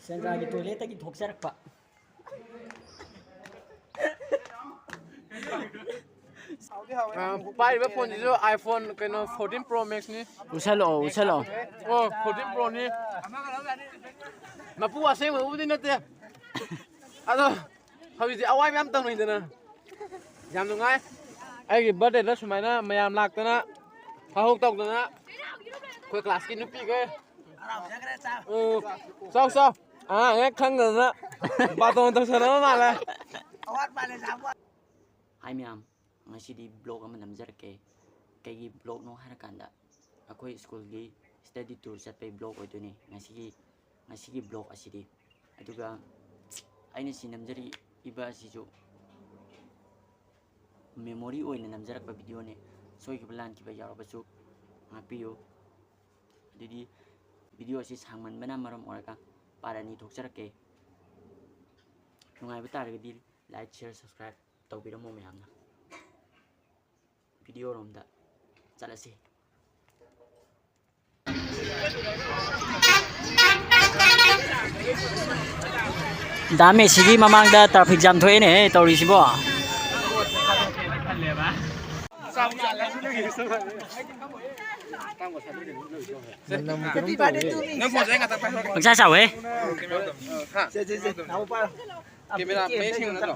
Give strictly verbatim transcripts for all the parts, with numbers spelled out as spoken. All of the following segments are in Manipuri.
ꯁꯦꯟꯗ꯭ꯔꯥꯒꯤ ꯇꯣꯏꯂꯦꯠꯇꯒꯤ ꯊꯣꯛꯆꯔꯛꯄ꯫ ꯑ, ꯄꯥꯏꯔꯤꯕ ꯐꯣꯟꯁꯤꯁꯨ iPhone ꯀꯩꯅꯣ fourteen Pro Max ꯅꯤ꯫ ꯎꯠꯁꯜꯂꯛꯑꯣ, ꯎꯠꯁꯜꯂꯛꯑꯣ꯫ ꯑꯣ, fourteen Pro ꯅꯤ꯫ ꯃꯄꯨ ꯑꯁꯦꯡꯕꯕꯨꯗꯤ ꯅꯠꯇꯦ꯫ ꯑꯗꯣ ꯍꯧꯖꯤꯛꯇꯤ ꯑꯋꯥꯏ ꯃꯌꯥꯝ ꯇꯧꯅꯩꯗꯅ꯫ ꯌꯥꯝ ꯅꯨꯡꯉꯥꯏ꯫ ꯑꯩꯒꯤ birthday ꯗ ꯁꯨꯃꯥꯏꯅ ꯃꯌꯥꯝ ꯂꯥꯛꯇꯅ ꯍꯧꯍꯧ ꯇꯧꯗꯅ ꯑꯩꯈꯣꯏ class ꯀꯤ ꯅꯨꯄꯤꯈꯩ꯫ ꯎꯝ, ꯆꯥꯎ, ꯆꯥꯎ꯫ ꯑꯉꯥꯡ ꯍꯦꯛ ꯈꯪꯗꯗꯅ ꯕꯥꯇꯣꯟ ꯇꯧꯁꯟꯅꯕ ꯃꯥꯜꯂꯦ꯫ ꯍꯥꯏ ꯃꯌꯥꯝ, ꯉꯁꯤꯗꯤ vlog ꯑꯃ ꯅꯝꯖꯔꯛꯀꯦ꯫ ꯀꯩꯒꯤ vlog ꯅꯣ ꯍꯥꯏꯔꯀꯥꯟꯗ, ꯑꯩꯈꯣꯏ school ꯒꯤ study tour ꯆꯠꯄꯩ vlog ꯑꯣꯏꯗꯣꯏꯅꯤ ꯉꯁꯤꯒꯤ, ꯉꯁꯤꯒꯤ vlog ꯑꯁꯤꯗꯤ꯫ ꯑꯗꯨꯒ ꯑꯩꯅ ꯁꯤ ꯅꯝꯖꯔꯤꯕ ꯑꯁꯤꯁꯨ memory ꯑꯣꯏꯅ ꯅꯝꯖꯔꯛꯄ video ꯅꯤ꯫ ꯁꯣꯏꯈꯤꯕ ꯂꯥꯟꯈꯤꯕ ꯌꯥꯎꯔꯕꯁꯨ ꯉꯥꯛꯄꯤꯌꯨ꯫ ꯑꯗꯨꯗꯤ video ꯑꯁꯤ ꯁꯥꯡꯃꯟꯕꯅ ꯃꯔꯝ ꯑꯣꯏꯔꯒ part ꯑꯅꯤ ꯊꯣꯛꯆꯔꯛꯀꯦ꯫ ꯅꯨꯡꯉꯥꯏꯕ ꯇꯥꯔꯒꯗꯤ like, share, subscribe ꯇꯧꯕꯤꯔꯝꯃꯣ ꯃꯌꯥꯝꯅ꯫ Video ꯔꯣꯝꯗ ꯆꯠꯂꯁꯤ꯫ ꯗꯥ ꯃꯦꯁꯤꯒꯤ ꯃꯃꯥꯡꯗ traffic jam ꯊꯣꯛꯑꯦꯅꯦ ꯇꯧꯔꯤꯁꯤꯕꯣ꯫ ꯅꯪ ꯐꯣꯟꯁꯦ ꯑꯩ ꯉꯥꯛꯇꯪ ꯄꯥꯏꯈꯠꯂꯛꯀꯦ꯫ ꯄꯪꯁꯥ ꯆꯥꯎꯋꯦ꯫ ꯍꯥ? ꯁꯦ, ꯁꯦ, ꯁꯦ꯫ ꯂꯥꯛꯑꯣ, ꯄꯥꯏꯔꯣ꯫ Camera ꯃꯌꯦꯛ ꯁꯦꯡꯅ ꯅꯠꯇ꯭ꯔꯣ?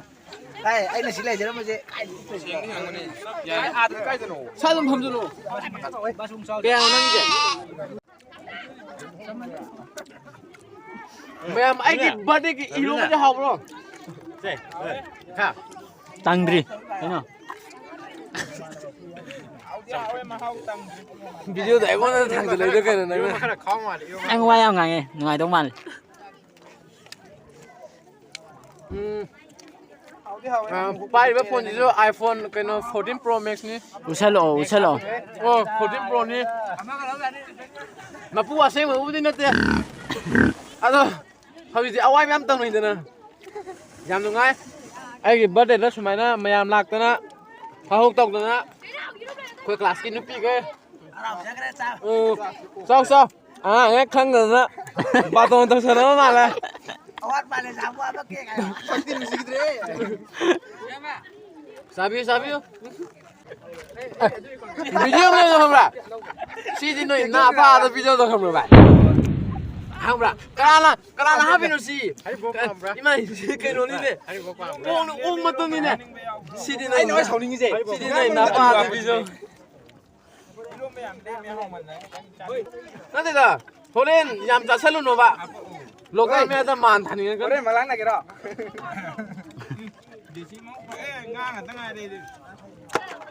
ꯑꯦ, ꯑꯩꯅ ꯁꯤ ꯂꯩꯖꯔꯝꯕꯁꯦ ꯀꯥꯏꯗꯒꯤ ꯁꯦꯡꯗꯤ ꯁꯦꯡꯕꯅꯤ꯫ ꯌꯥꯏ, ꯑꯥꯗ ꯀꯥꯏꯗꯅꯣ? ꯁ꯭ꯋꯥꯏ ꯑꯗꯨꯝ ꯐꯝꯖꯜꯂꯣ꯫ ꯀꯌꯥꯅꯣ ꯅꯪꯒꯤꯁꯦ? ꯃꯌꯥꯝ, ꯑꯩꯒꯤ birthday ꯒꯤ ꯏꯔꯣꯟꯕꯁꯦ ꯍꯥꯎꯕ꯭ꯔꯣ? ꯁꯦ, ꯍꯥ? ꯇꯪꯗ꯭ꯔꯤ꯫ ꯀꯩꯅꯣ? Video ꯗ ꯑꯩꯉꯣꯟꯗ ꯊꯥꯡꯖꯜꯂꯛꯏꯗꯣ ꯀꯩꯅꯣ ꯅꯪꯅ? ꯅꯪ ꯋꯥ ꯌꯥꯝ ꯉꯥꯡꯉꯦ, ꯅꯨꯡꯉꯥꯏꯗꯧ ꯃꯥꯜꯂꯦ꯫ ꯎꯝ꯫ ꯑ, ꯄꯥꯏꯔꯤꯕ ꯐꯣꯟꯁꯤꯁꯨ iPhone ꯀꯩꯅꯣ fourteen Pro Max ꯅꯤ꯫ ꯎꯠꯁꯜꯂꯛꯑꯣ, ꯎꯠꯁꯜꯂꯛꯑꯣ꯫ ꯑꯣ, fourteen Pro ꯅꯤ꯫ ꯃꯄꯨ ꯑꯁꯦꯡꯕꯕꯨꯗꯤ ꯅꯠꯇꯦ꯫ ꯑꯗꯣ ꯍꯧꯖꯤꯛꯇꯤ ꯑꯋꯥꯏ ꯃꯌꯥꯝ ꯇꯧꯅꯩꯗꯅ꯫ ꯌꯥꯝ ꯅꯨꯡꯉꯥꯏ꯫ ꯑꯩꯒꯤ birthday ꯗ ꯁꯨꯃꯥꯏꯅ ꯃꯌꯥꯝ ꯂꯥꯛꯇꯅ ꯍꯧꯍꯧ ꯇꯧꯗꯅ ꯑꯩꯈꯣꯏ class ꯀꯤ ꯅꯨꯄꯤꯈꯩ꯫ ꯎꯝ, ꯆꯥꯎ, ꯆꯥꯎ꯫ ꯑꯉꯥꯡ ꯍꯦꯛ ꯈꯪꯗꯗꯅ ꯕꯥꯇꯣꯟ ꯇꯧꯁꯟꯅꯕ ꯃꯥꯜꯂꯦ꯫ ꯑꯋꯥꯠꯄ ꯂꯩ, ꯁꯥꯃꯨ ꯑꯃ ꯀꯦꯛ ꯍꯥꯏꯌꯣ꯫ ꯁꯛꯇꯤ ꯅꯨꯡꯁꯤꯗ꯭ꯔꯦ꯫ ꯆꯥꯕꯤꯌꯨ, ꯆꯥꯕꯤꯌꯨ꯫ ꯚꯤꯗꯤꯑꯣ ꯑꯃ ꯂꯩꯕꯗꯣ ꯈꯪꯕ꯭ꯔꯥ? ꯁꯤꯗꯤ ꯅꯣꯏ ꯅꯥꯄꯥꯗ ꯚꯤꯗꯤꯑꯣꯗꯣ ꯈꯪꯕ꯭ꯔꯥ, ꯚꯥꯏ? ꯈꯪꯕ꯭ꯔꯥ? ꯀꯅꯥꯅ, ꯀꯅꯥꯅ ꯍꯥꯞꯄꯤꯅꯣ ꯁꯤ? ꯍꯔꯤꯕꯣꯞ ꯄꯥꯝꯕ꯭ꯔꯥ? ꯏꯃꯥ, ꯁꯤ ꯀꯩꯅꯣꯅꯤꯅꯦ꯫ ꯍꯔꯤꯕꯣꯞ ꯄꯥꯝꯕ꯭ꯔꯥ? ꯑꯣꯛꯅ, ꯑꯣꯛ ꯃꯇꯨꯝꯅꯤꯅꯦ꯫ ꯁꯤꯗꯤ ꯅꯣꯏ, ꯑꯩ ꯂꯣꯏ ꯁꯥꯎꯅꯤꯡꯉꯤꯁꯦ꯫ ꯁꯤꯗꯤ ꯅꯣꯏ ꯅꯥꯄꯥꯗ ꯚꯤꯗꯤꯑꯣ꯫ ꯅꯠꯇꯦꯗ, ꯍꯣꯔꯦꯟ ꯌꯥꯝ ꯆꯥꯁꯜꯂꯨꯅꯣꯕ꯫ ꯂꯣꯛꯇꯥꯛ ꯃꯌꯥꯗ ꯃꯥꯟ ꯊꯥꯅꯤꯡꯉꯛꯀꯅꯤ꯫ ꯍꯣꯔꯦꯟ ꯃꯂꯥꯡꯅꯒꯦꯔꯣ?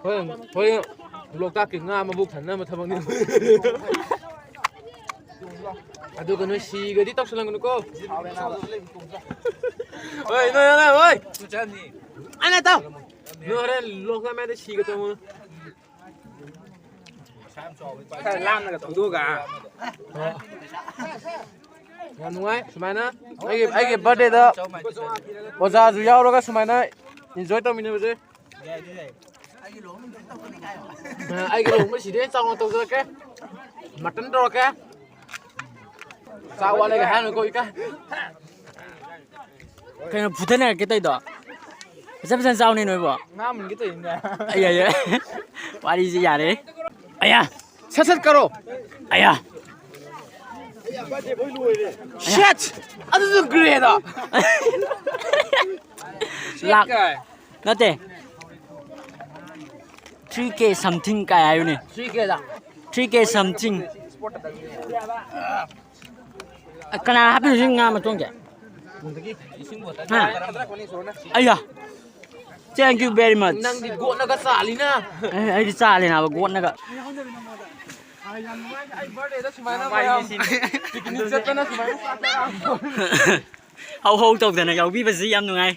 ꯍꯣꯔꯦꯟ, ꯍꯣꯔꯦꯟ ꯂꯣꯛꯇꯥꯛꯀꯤ ꯉꯥ ꯃꯕꯨꯛ ꯊꯟꯅꯕ ꯊꯕꯛꯅꯤ꯫ ꯑꯗꯨꯒ ꯅꯣꯏ ꯁꯤꯒꯗꯤ ꯇꯧꯁꯜꯂꯝꯒꯅꯨꯀꯣ꯫ ꯍꯣꯏ, ꯅꯣꯏ, ꯅꯣꯏ, ꯍꯣꯏ꯫ ꯑꯩꯅ ꯇꯧ꯫ ꯅꯣꯏ ꯍꯣꯔꯦꯟ ꯂꯣꯛꯇꯥꯛ ꯃꯌꯥꯗ ꯁꯤꯒ ꯇꯧꯉꯣ꯫ ꯈꯔ ꯂꯥꯞꯅꯒ ꯊꯧꯗꯣꯛꯑꯒ꯫ ꯌꯥꯝ ꯅꯨꯡꯉꯥꯏ ꯁꯨꯃꯥꯏꯅ ꯑꯩꯒꯤ, ꯑꯩꯒꯤ ꯕꯥꯔꯗꯦꯗ ꯑꯣꯖꯥꯁꯨ ꯌꯥꯎꯔꯒ ꯁꯨꯃꯥꯏꯅ ꯏꯟꯖꯣꯏ ꯇꯧꯃꯤꯟꯅꯕꯁꯦ꯫ ꯑ, ꯑꯩꯒꯤ ꯂꯨꯍꯣꯡꯕ ꯁꯤꯗꯩ ꯍꯦꯟꯅ ꯆꯥꯎꯅ ꯇꯧꯖꯔꯛꯀꯦ꯫ ꯃꯇꯟ ꯇꯧꯔꯛꯀꯦ꯫ ꯆꯥꯛ ꯋꯥꯠꯂꯦꯒ ꯍꯥꯏꯔꯅꯨꯀꯣ, ꯏꯀꯥꯏ꯫ ꯀꯩꯅꯣ ꯐꯨꯊꯅꯔꯛꯀꯦ ꯇꯧꯗꯣ? ꯐꯖ ꯐꯖꯅ ꯆꯥꯎꯅꯦ ꯅꯣꯏꯕꯣ꯫ ꯉꯥ ꯃꯨꯟꯒꯦ ꯇꯧꯔꯤꯅꯦ꯫ ꯑꯩ, ꯑꯩ, ꯑꯩ꯫ ꯋꯥꯔꯤꯁꯦ ꯌꯥꯔꯦ꯫ ꯑꯌꯥ꯫ ꯁꯠ ꯁꯠ ꯀꯔꯣ꯫ ꯑꯌꯥ꯫ ꯁꯦꯠ! ꯑꯗꯨꯁꯨ ꯒ꯭ꯔꯦꯗꯣ꯫ ꯂꯥꯛ-, ꯅꯠꯇꯦ꯫ Three K something ꯀꯥꯏ ꯍꯥꯏꯌꯨꯅꯦ꯫ Three K ꯗ꯫ Three K something꯫ ꯀꯅꯥ ꯍꯥꯞꯄꯤꯅꯣ ꯁꯤ ꯉꯥ ꯃꯇꯣꯡꯁꯦ? ꯍꯥ? ꯑꯌꯥ꯫ Thank you very much꯫ ꯅꯪꯗꯤ ꯒꯣꯠꯅꯒ ꯆꯥꯂꯤꯅ꯫ ꯑꯦ, ꯑꯩꯗꯤ ꯆꯥꯂꯦ ꯅꯥꯕ ꯒꯣꯠꯅꯒ꯫ ꯑꯩ ꯌꯥꯝ ꯅꯨꯡꯉꯥꯏ, ꯑꯩ ꯕꯥꯔꯗꯦꯗ ꯁꯨꯃꯥꯏꯅ ꯃꯌꯥꯝ ꯄꯤꯛꯅꯤꯛ ꯆꯠꯇꯅ ꯁꯨꯃꯥꯏꯅ ꯆꯥꯛ ꯆꯥꯔꯛꯑꯕ꯫ ꯍꯧ ꯍꯧ ꯇꯧꯗꯅ ꯌꯥꯎꯕꯤꯕꯁꯤ ꯌꯥꯝ ꯅꯨꯡꯉꯥꯏ꯫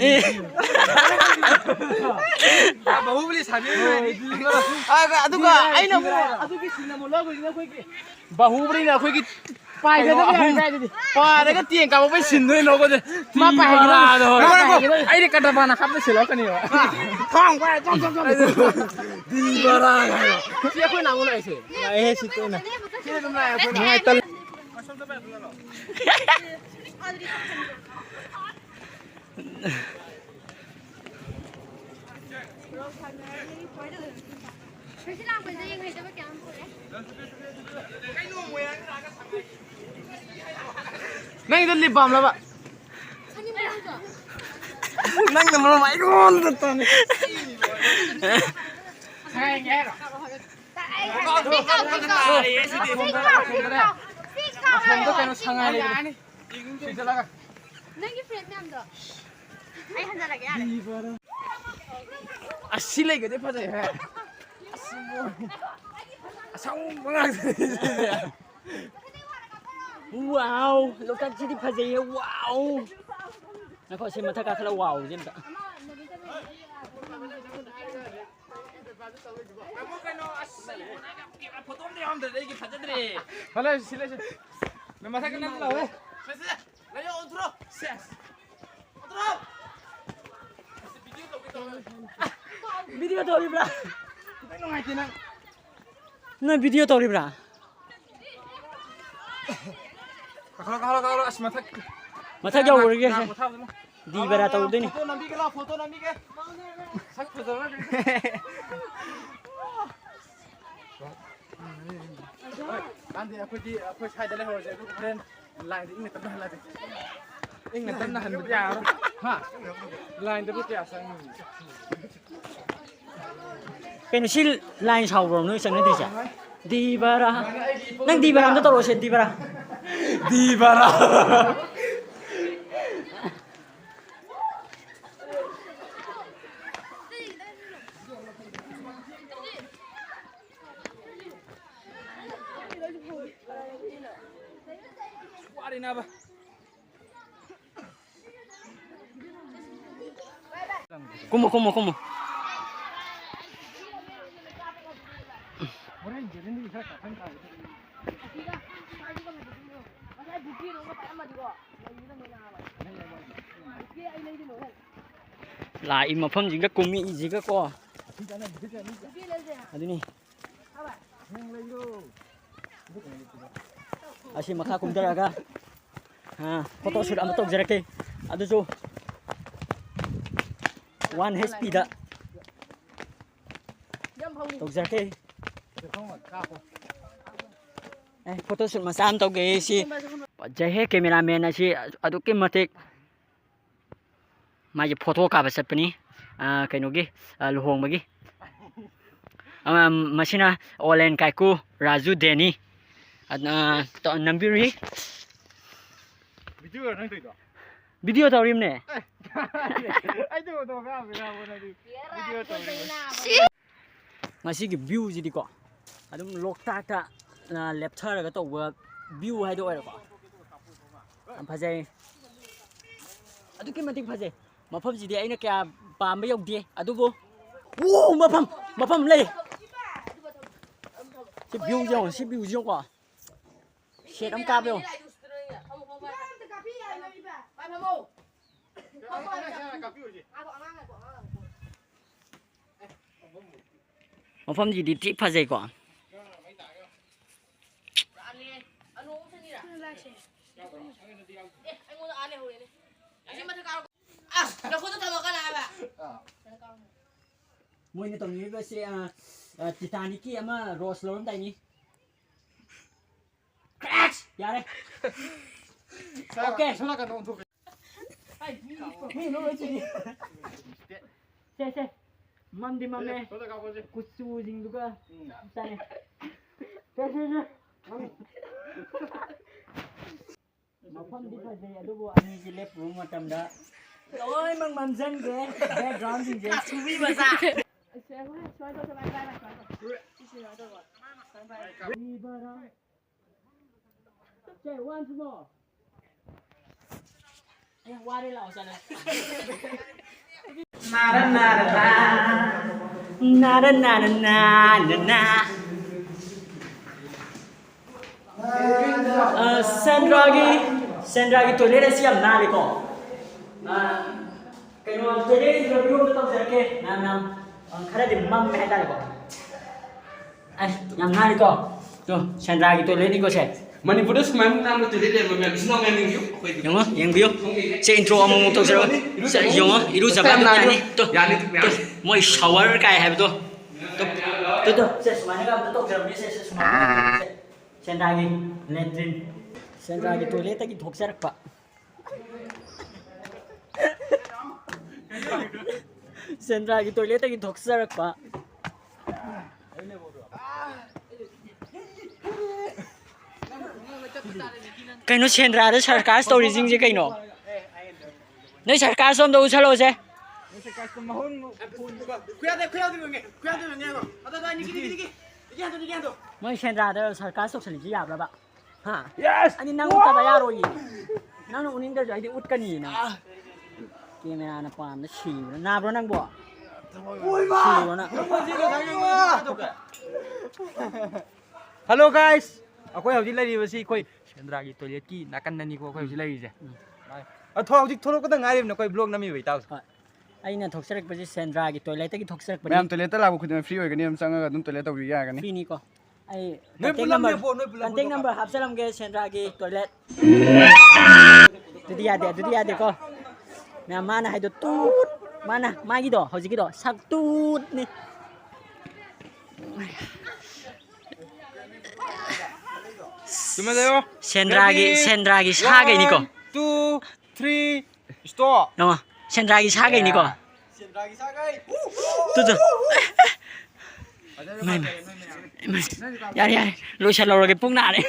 ꯑꯦ꯫ ꯕꯥꯍꯨꯕꯂꯤ ꯁꯥꯟꯅꯔꯤꯉꯩꯗꯤ꯫ ꯑꯗꯨꯒ ꯑꯩꯅ ꯑꯃꯨꯛ ꯑꯗꯨꯒꯤ ꯁꯤꯟ ꯑꯃꯨꯛ ꯂꯧꯈ꯭ꯔꯤꯁꯤꯅ ꯑꯩꯈꯣꯏꯒꯤ ꯕꯥꯍꯨꯕꯂꯤꯅ ꯑꯩꯈꯣꯏꯒꯤ ꯄꯥꯏꯒꯗꯕ ꯌꯥꯔꯣꯏ ꯀꯥꯏꯗꯗꯤ꯫ ꯄꯥꯏꯔꯒ ꯇꯦꯡ ꯀꯥꯞꯄꯛꯄꯩ ꯁꯤꯟꯗꯣꯏꯅꯣ ꯑꯩꯈꯣꯏꯁꯦ? ꯃꯥ ꯄꯥꯏꯍꯟꯒꯗꯕ꯫ ꯕꯣꯔꯥꯗꯣ꯫ ꯉꯥꯏꯈꯣ, ꯉꯥꯏꯈꯣ, ꯉꯥꯏꯈꯣ꯫ ꯑꯩꯗꯤ ꯀꯇꯄꯥꯅ ꯍꯥꯞꯄ ꯁꯤꯜꯂꯛꯀꯅꯤꯕ꯫ ꯊꯥꯡ ꯄꯥꯏꯔ ꯆꯣꯞ, ꯆꯣꯞ, ꯆꯣꯞ꯫ ꯗꯤ ꯕꯔꯥ ꯍꯥꯏꯕ꯫ ꯁꯤ ꯑꯩꯈꯣꯏ ꯅꯥꯎ ꯂꯥꯛꯏꯁꯦ꯫ ꯂꯥꯛꯑꯦꯍꯦ, ꯁꯤ ꯇꯣꯏꯅ꯫ ꯁꯤ ꯑꯗꯨꯝ ꯂꯥꯛꯑꯦ ꯑꯩꯈꯣꯏ꯫ ꯅꯨꯡꯉꯥꯏꯇꯜ-꯫ ꯅꯪꯒꯤꯗꯣ ꯂꯤꯞ ꯕꯥꯝꯂꯕ? ꯅꯪꯅ ꯃꯔꯣꯟ ꯑꯃ ꯑꯩꯉꯣꯟꯗ ꯇꯧꯅꯤ꯫ ꯑꯁꯣꯝꯗ ꯀꯩꯅꯣ ꯁꯉꯥꯏ ꯂꯩꯕꯅꯦ꯫ ꯁꯤ ꯆꯠꯂꯒ꯫ ꯅꯪꯒꯤ ꯐ꯭ꯔꯦꯟ ꯃꯌꯥꯝꯗꯣ ꯑꯩ ꯍꯟꯖꯜꯂꯒꯦ ꯌꯥꯔꯦ꯫ ꯑꯁ, ꯁꯤ ꯂꯩꯒꯗꯤ ꯐꯖꯩꯍꯦ꯫ ꯑꯁ, ꯑꯁꯪꯕ ꯉꯥꯛꯇꯅꯤ꯫ ꯋꯥꯎ, ꯂꯣꯛꯇꯥꯛꯁꯤꯗꯤ ꯐꯖꯩꯍꯦ, ꯋꯥꯎ꯫ ꯉꯥꯏꯈꯣ, ꯁꯤ ꯃꯊꯛ ꯀꯥꯈꯠꯂ ꯋꯥꯎꯁꯦ ꯑꯝꯇ꯫ ꯐꯣꯇꯣ ꯑꯝꯇ ꯌꯥꯎꯔꯝꯗ꯭ꯔꯗꯤ ꯑꯩꯒꯤ ꯐꯖꯗ꯭ꯔꯦ꯫ ꯍꯜꯂꯣ, ꯁꯤ ꯂꯩꯁꯦ꯫ ꯅꯪ ꯃꯊꯛ ꯀꯟꯅ ꯂꯥꯎꯍꯦ꯫ ꯁꯦ, ꯁꯦ, ꯂꯩꯌꯣ, ꯑꯣꯟꯊꯣꯔꯛꯑꯣ꯫ ꯁꯦꯁ꯫ ꯑꯣꯟꯊꯣꯔꯛꯑꯣ꯫ ꯚꯤꯗꯤꯑꯣ ꯇꯧꯔꯤꯕ꯭ꯔꯥ? ꯈꯤꯇꯪ ꯅꯨꯡꯉꯥꯏꯇꯦ ꯅꯪ꯫ ꯅꯣꯏ ꯚꯤꯗꯤꯑꯣ ꯇꯧꯔꯤꯕ꯭ꯔꯥ? ꯀꯥꯈꯠꯂꯣ, ꯀꯥꯈꯠꯂꯣ, ꯀꯥꯈꯠꯂꯣ꯫ ꯑꯁ, ꯃꯊꯛ꯫ ꯃꯊꯛ ꯌꯧꯔꯒꯦ꯫ ꯉꯥꯏꯈꯣ, ꯄꯣꯊꯥꯕꯗ꯫ ꯗꯤ ꯕꯔꯥ ꯇꯧꯗꯣꯏꯅꯤ꯫ ꯐꯣꯇꯣ ꯅꯝꯕꯤꯒꯦ ꯂꯥꯎ, ꯐꯣꯇꯣ ꯅꯝꯕꯤꯒꯦ꯫ ꯁꯛ ꯐꯖꯕ꯫ ꯀꯥꯟꯗꯦ, ꯑꯩꯈꯣꯏꯗꯤ, ꯑꯩꯈꯣꯏ ꯁ꯭ꯋꯥꯏꯗ ꯂꯩꯍꯧꯔꯁꯦ, ꯑꯗꯨꯒ ꯍꯣꯔꯦꯟ ꯂꯥꯏꯟꯗ ꯏꯪꯅ ꯇꯞꯅ ꯍꯜꯂꯁꯦ꯫ ꯏꯪꯅ ꯇꯞꯅ ꯍꯟꯕꯗꯤ ꯌꯥꯔꯔꯣꯏ꯫ ꯍꯥ? ꯂꯥꯏꯟꯗꯕꯨ ꯀꯌꯥ ꯆꯪꯉꯤ? ꯀꯩꯅꯣ, ꯁꯤ ꯂꯥꯏꯟ ꯁꯥꯎꯕ꯭ꯔꯣ ꯅꯣꯏ ꯆꯪꯅꯗ꯭ꯔꯤꯁꯦ? ꯗꯤ ꯕꯔꯥ꯫ ꯅꯪ ꯗꯤ ꯕꯔꯥ ꯑꯝꯇ ꯇꯧꯔꯛꯑꯣꯁꯦ, ꯗꯤ ꯕꯔꯥ꯫ ꯗꯤ ꯕꯔꯥ꯫ ꯋꯥꯔꯦ ꯅꯥꯕ꯫ ꯀꯨꯝꯃꯣ, ꯀꯨꯝꯃꯣ, ꯀꯨꯝꯃꯣ꯫ ꯂꯥꯛꯏ ꯃꯐꯝꯁꯤꯒ ꯀꯨꯝꯃꯛꯏꯁꯤꯒ ꯀꯣ꯫ ꯑꯗꯨꯅꯤ꯫ ꯑꯁꯤ ꯃꯈꯥ ꯀꯨꯝꯊꯔꯛꯑꯒ, ꯑꯥ, photo shoot ꯑꯃ ꯇꯧꯖꯔꯛꯀꯦ꯫ ꯑꯗꯨꯁꯨ one H P ꯗ ꯇꯧꯖꯔꯛꯀꯦ꯫ ꯑꯦ, photo shoot ꯃꯆꯥ ꯑꯃ ꯇꯧꯒꯦ ꯁꯤ꯫ ꯐꯖꯩꯍꯦ, cameraman ꯑꯁꯤ ꯑꯗꯨꯛꯀꯤ ꯃꯇꯤꯛ꯫ ꯃꯥꯁꯦ photo ꯀꯥꯞꯄ ꯆꯠꯄꯅꯤ, ꯑꯥ, ꯀꯩꯅꯣꯒꯤ, ꯑꯥ, ꯂꯨꯍꯣꯡꯕꯒꯤ꯫ ꯑꯥ, ꯃꯁꯤꯅ ꯑꯣꯂꯦꯟ ꯀꯥꯏꯀꯨ, ꯔꯥꯖꯨ ꯗꯦꯅꯤ꯫ ꯑꯗꯨꯅ ꯇꯧ-, ꯅꯝꯕꯤꯔꯨꯏ꯫ Video ꯔꯣ ꯅꯪ ꯇꯧꯔꯤꯗꯣ? Video ꯇꯧꯔꯤꯕꯅꯦ꯫ ꯑꯦ, ꯑꯩ ꯇꯧꯕꯗꯣ ꯉꯥꯡꯕ ꯌꯥꯎꯕ ꯅꯪꯗꯤ꯫ Video ꯇꯧꯔꯤꯕ꯫ ꯉꯁꯤꯒꯤ view ꯁꯤꯗꯤꯀꯣ, ꯑꯗꯨꯝ ꯂꯣꯛꯇꯥꯛꯇ, ꯑ, ꯂꯦꯞꯊꯔꯒ ꯇꯧꯕ view ꯍꯥꯏꯗꯣ ꯑꯣꯏꯔꯦꯀꯣ꯫ ꯌꯥꯝ ꯐꯖꯩ꯫ ꯑꯗꯨꯛꯀꯤ ꯃꯇꯤꯛ ꯐꯖꯩ꯫ ꯃꯐꯝꯁꯤꯗꯤ ꯑꯩꯅ ꯀꯌꯥ ꯄꯥꯝꯕ ꯌꯧꯗꯦ, ꯑꯗꯨꯕꯨ, ꯑꯣ, ꯃꯐꯝ, ꯃꯐꯝ ꯂꯩ꯫ ꯁꯤ view ꯁꯤ ꯌꯦꯡꯉꯣ, ꯁꯤ view ꯁꯤ ꯌꯦꯡꯉꯣꯀꯣ꯫ Set ꯑꯃ ꯀꯥꯞꯄꯦ ꯌꯦꯡꯉꯣ꯫ ꯃꯐꯝꯁꯤꯗꯤ ꯊꯤ ꯐꯖꯩꯀꯣ꯫ ꯃꯣꯏꯅ ꯇꯧꯅꯤꯡꯉꯤꯕꯁꯦ, ꯑ, ꯑ, Titanicꯀꯤ ꯑꯃ rose ꯂꯧꯔꯝꯗꯥꯏꯅꯤ꯫ Crash! ꯌꯥꯔꯦ꯫ ꯁꯥꯔ, OK꯫ ꯁꯣꯝ ꯅꯥꯀꯟꯗ ꯑꯣꯟꯊꯣꯛꯀꯦ꯫ ꯃꯤ ꯂꯣꯏ ꯆꯤꯜꯂꯤ꯫ ꯁꯦ, ꯁꯦ꯫ ꯃꯝꯗꯤ ꯃꯝꯃꯦ꯫ ꯁꯣꯝꯗ ꯀꯥꯞꯄꯁꯦ꯫ ꯀꯨꯆꯨꯁꯤꯡꯗꯨꯒ ꯎꯝ꯫ ꯆꯞ ꯆꯥꯅꯩ꯫ ꯁꯦ, ꯁꯦ, ꯁꯦ꯫ ꯃꯝꯃꯤ꯫ ꯃꯐꯝꯗꯤ ꯐꯖꯩ, ꯑꯗꯨꯕꯨ ꯑꯅꯤꯁꯤ ꯂꯦꯞꯄꯨꯕ ꯃꯇꯝꯗ ꯂꯣꯏꯅꯃꯛ ꯃꯝꯁꯤꯟꯈ꯭ꯔꯦ, backgroundꯁꯤꯡꯁꯦ꯫ ꯁꯨꯕꯤ ꯃꯆꯥ꯫ ꯁꯦ, ꯁꯨꯃꯥꯏꯅ ꯇꯧ, ꯁꯨꯃꯥꯏꯅ ꯇꯧ, ꯁꯨꯃꯥꯏꯅ ꯇꯧ꯫ ꯁꯤ ꯁꯨꯃꯥꯏꯅ ꯇꯧ꯫ ꯁꯦ, once more꯫ ꯑꯦ, ꯋꯥꯔꯦ, ꯂꯥꯛꯑꯣ, ꯆꯠꯂꯁꯤ꯫ ꯅꯥꯔ ꯅꯥꯔ ꯅꯥ, ꯅꯥꯔ ꯅꯥꯔ ꯅꯥ, ꯅꯥ, ꯅꯥ꯫ ꯁꯦꯟꯗ꯭ꯔꯥꯒꯤ ꯁꯦꯟꯗ꯭ꯔꯥꯒꯤ ꯇꯣꯏꯂꯦꯠ ꯑꯁꯤ ꯌꯥꯝ ꯅꯥꯜꯂꯤꯀꯣ꯫ ꯑ, ꯀꯩꯅꯣ, ꯇꯣꯏꯂꯦꯠ ꯏꯟꯇꯔꯚꯤꯌꯨ ꯑꯝꯇ ꯇꯧꯖꯔꯛꯀꯦ꯫ ꯃꯌꯥꯝ, ꯃꯌꯥꯝ, ꯑ, ꯈꯔꯗꯤ ꯃꯝꯃꯦ ꯍꯥꯏꯇꯥꯔꯦꯀꯣ꯫ ꯑꯁ, ꯌꯥꯝ ꯅꯥꯜꯂꯤꯀꯣ꯫ ꯇꯣ, ꯁꯦꯟꯗ꯭ꯔꯥꯒꯤ ꯇꯣꯏꯂꯦꯠꯅꯤꯀꯣ ꯁꯦ꯫ ꯃꯅꯤꯄꯨꯔꯗ ꯁꯨꯃꯥꯏꯅ ꯅꯥꯟꯕ ꯇꯣꯏꯂꯦꯠ ꯂꯩꯔꯝꯕ ꯃꯌꯥꯝ, ꯏꯆꯤꯟ ꯏꯅꯥꯎ ꯃꯌꯥꯝ ꯌꯦꯡꯕꯤꯌꯨ, ꯑꯩꯈꯣꯏꯗꯤ꯫ ꯌꯦꯡꯉꯣ, ꯌꯦꯡꯕꯤꯌꯨ꯫ ꯁꯦ, ꯏꯟꯇ꯭ꯔꯣ ꯑꯃꯨꯛ ꯑꯃꯨꯛ ꯇꯧꯖꯔꯛꯑꯣ꯫ ꯁꯦ, ꯌꯦꯡꯉꯣ, ꯏꯔꯨꯖꯕ ꯌꯥꯝ ꯑꯗꯨꯝ ꯅꯥꯜꯂꯤ꯫ ꯌꯥꯅꯤ꯫ ꯇꯣ, ꯌꯥꯅꯤ, ꯇꯣ, ꯃꯌꯥꯝ꯫ ꯃꯣꯏ ꯁꯥꯋꯔ ꯀꯥꯏ ꯍꯥꯏꯕꯗꯣ꯫ ꯇꯣ, ꯇꯣ, ꯇꯣ, ꯁꯦ, ꯁꯨꯃꯥꯏꯅꯒ ꯑꯝꯇ ꯇꯧꯖꯔꯝꯅꯤ, ꯁꯦ, ꯁꯦ, ꯁꯨꯃꯥꯏꯅ꯫ ꯁꯦ, ꯁꯦꯟꯗ꯭ꯔꯥꯒꯤ ꯂꯦꯇ꯭ꯔꯤꯟ꯫ ꯁꯦꯟꯗ꯭ꯔꯥꯒꯤ ꯇꯣꯏꯂꯦꯠꯇꯒꯤ ꯊꯣꯛꯆꯔꯛꯄ꯫ ꯁꯦꯟꯗ꯭ꯔꯥꯒꯤ ꯇꯣꯏꯂꯦꯠꯇꯒꯤ ꯊꯣꯛꯆꯔꯛꯄ꯫ ꯀꯩꯅꯣ ꯁꯦꯟꯗ꯭ꯔꯥꯗ ꯁꯔꯀꯥꯁ ꯇꯧꯔꯤꯁꯤꯡꯁꯦ ꯀꯩꯅꯣ? ꯅꯣꯏ ꯁꯔꯀꯥꯁ ꯑꯝꯗ ꯎꯠꯁꯜꯂꯛꯑꯣꯁꯦ꯫ ꯈꯨꯌꯥꯗ, ꯈꯨꯌꯥꯗ ꯌꯦꯡꯉꯦ, ꯈꯨꯌꯥꯗ ꯌꯦꯡꯉꯦ ꯍꯥꯏꯔꯣ꯫ ꯑꯗꯣ, ꯑꯗꯣ, ꯅꯤꯀꯤ, ꯅꯤꯀꯤ, ꯅꯤꯀꯤ꯫ ꯅꯤꯀꯤ ꯍꯟꯗꯣ, ꯅꯤꯀꯤ ꯍꯟꯗꯣ꯫ ꯃꯣꯏ ꯁꯦꯟꯗ꯭ꯔꯥꯗ ꯁꯔꯀꯥꯁ ꯇꯧꯁꯜꯂꯤꯁꯤ ꯌꯥꯕ꯭ꯔꯕ? ꯍꯥ? Yes! ꯑꯅꯤ ꯅꯪ ꯎꯠꯇꯕ ꯌꯥꯔꯣꯏꯌꯦ꯫ ꯅꯪꯅ ꯎꯠꯅꯤꯡꯗ꯭ꯔꯁꯨ ꯑꯩꯗꯤ ꯎꯠꯀꯅꯤ ꯅꯪ꯫ ꯀꯦꯃꯦꯔꯥꯅ ꯄꯥꯝꯗ ꯁꯤꯕ꯭ꯔꯣ? ꯅꯥꯕ꯭ꯔꯣ ꯅꯪꯕꯣ? ꯁꯤꯕ꯭ꯔꯣ ꯅꯪ? Hello guys! ꯑꯩꯈꯣꯏ ꯍꯧꯖꯤꯛ ꯂꯩꯔꯤꯕꯁꯤ ꯑꯩꯈꯣꯏ ꯁꯦꯟꯗ꯭ꯔꯥꯒꯤ ꯇꯣꯏꯂꯦꯠꯀꯤ ꯅꯥꯀꯟꯗꯅꯤꯀꯣ ꯑꯩꯈꯣꯏ ꯍꯧꯖꯤꯛ ꯂꯩꯔꯤꯁꯦ꯫ ꯎꯝ꯫ ꯑ, ꯊꯣ-, ꯍꯧꯖꯤꯛ ꯊꯣꯛꯂꯛꯄꯗ ꯉꯥꯏꯔꯤꯕꯅꯦ ꯑꯩꯈꯣꯏ ꯕ꯭ꯂꯣꯛ ꯅꯝꯃꯤꯕ ꯏꯇꯥꯎꯁꯦ꯫ ꯍꯣꯏ꯫ ꯑꯩꯅ ꯊꯣꯛꯆꯔꯛꯄꯁꯤ ꯁꯦꯟꯗ꯭ꯔꯥꯒꯤ ꯇꯣꯏꯂꯦꯠꯇꯒꯤ ꯊꯣꯛꯆꯔꯛꯄꯅꯤ꯫ ꯃꯌꯥꯝ ꯇꯣꯏꯂꯦꯠꯇ ꯂꯥꯛꯄ ꯈꯨꯗꯤꯡꯃꯛ ꯐ꯭ꯔꯤ ꯑꯣꯏꯒꯅꯤ, ꯑꯗꯨꯝ ꯆꯪꯉꯒ ꯑꯗꯨꯝ ꯇꯣꯏꯂꯦꯠ ꯇꯧꯕꯤꯕ ꯌꯥꯒꯅꯤ꯫ ꯐ꯭ꯔꯤꯅꯤꯀꯣ꯫ ꯑꯩ ꯅꯣꯏ contact ꯄꯨꯂꯞꯅꯦ number, ꯕꯣ, ꯅꯣꯏ ꯄꯨꯂꯞ contact ꯐꯣꯇꯣ number ꯀꯥꯞꯄꯣ꯫ ꯍꯥꯞꯆꯔꯝꯒꯦ ꯁꯦꯟꯗ꯭ꯔꯥꯒꯤ ꯇꯣꯏꯂꯦꯠ꯫ ꯑꯗꯨꯗꯤ ꯌꯥꯗꯦ, ꯑꯗꯨꯗꯤ ꯌꯥꯗꯦꯀꯣ꯫ ꯃꯌꯥꯝ ꯃꯥꯅ ꯍꯥꯏꯗꯣ ꯇꯨꯠ, ꯃꯥꯅ, ꯃꯥꯒꯤꯗꯣ, ꯍꯧꯖꯤꯛꯀꯤꯗꯣ ꯁꯛ ꯇꯨꯠꯅꯤ꯫ ꯇꯨꯃꯤꯟ ꯂꯩꯌꯣ꯫ ꯁꯦꯟꯗ꯭ꯔꯥꯒꯤ, ready? ꯁꯦꯟꯗ꯭ꯔꯥꯒꯤ ꯁꯥꯈꯩꯅꯤꯀꯣ꯫ One, two, three, stop. ꯌꯦꯡꯉꯣ, ꯁꯦꯟꯗ꯭ꯔꯥꯒꯤ ꯁꯥꯈꯩꯅꯤꯀꯣ꯫ Two, two. ꯏꯃꯥꯏ, ꯏꯃꯥꯏ꯫ ꯏꯃꯥꯏ꯫ ꯌꯥꯔꯦ, ꯌꯥꯔꯦ꯫ ꯂꯣꯏꯁꯜꯍꯧꯔꯒꯦ, ꯄꯨꯡ ꯅꯥꯔꯦ꯫